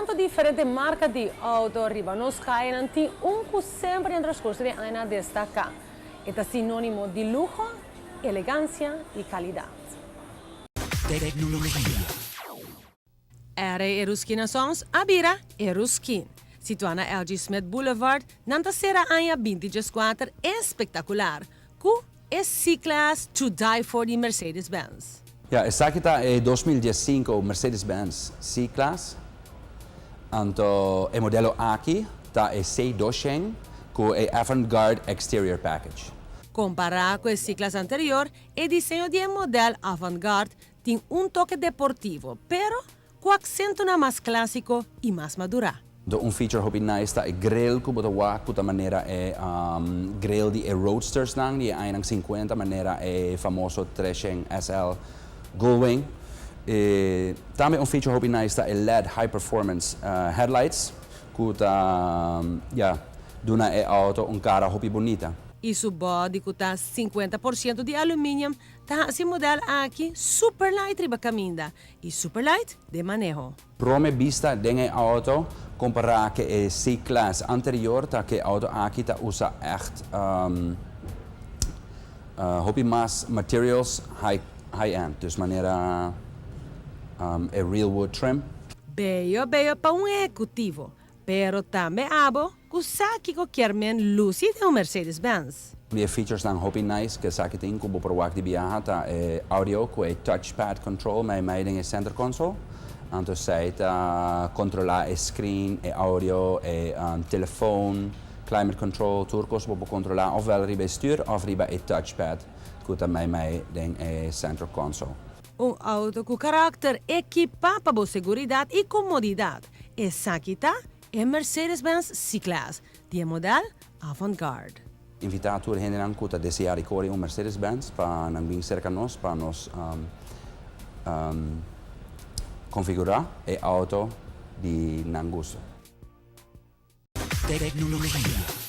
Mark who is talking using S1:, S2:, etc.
S1: Tanto diferente marca di auto riba nos cayanan, tin un cu semper den transcurso di aña a destaca. E ta sinonimo di luho, elegancia y calidad.
S2: Tecnologia.
S1: R. Eruskin Sons a bira Eruskin. Situa na LG Smith Boulevard, nan ta cera aña 2014 espectacular, cu e C-Class to die for di Mercedes-Benz.
S3: Ja, esaki ta e 2015 Mercedes-Benz C-Class. Anto e modelo aki ta e C200 cu e Avant-Garde Exterior Package.
S1: Compara cu e C-Class anterior, e diseño di e modelo Avant-Garde tin un toke deportivo, pero cu acento na mas clasico y mas madura.
S3: Anto un feature hopi nice ta e grill cu bo ta wak cu ta manera e grill di e roadsters nan di e añanan 50, manera e famoso 300 SL Gullwing. E tambe un feature hopi nice ta e LED high performance headlights cu ta ja, duna e auto un cara hopi bunita.
S1: Y su body cu ta 50% di aluminium ta e modelo aki super light riba caminda y super light di maneho.
S3: Prome bista den e auto compara cu e C-Class anterior ta cu e auto aki ta usa echt hopi mas materials high end, dus manera e real wood trim.
S1: Bello, bello pa un ehecutivo, pero tambe abo cu sa kico kiermen luci di un Mercedes-Benz.
S3: E features nan hopi nice cu esaki tin cu bo por wak di biaha ta e audio cu e touchpad control mei mei den e center console. Anto esey ta controla e screen, e audio, e telefon, climate control, tur cos bo por controla ofwel riba e stuur of riba e touchpad cu ta mei mei den e center console.
S1: Un auto cu caracter, equipa pa bo seguridad y comodidad. Esaki ta e Mercedes-Benz C-Class, di modelo Avant-Garde.
S3: Invita tur hendenan cu ta desea di core un Mercedes-Benz pa nan bin cerca nos pa nos configura e auto di nan gusto.
S2: Tecnologia.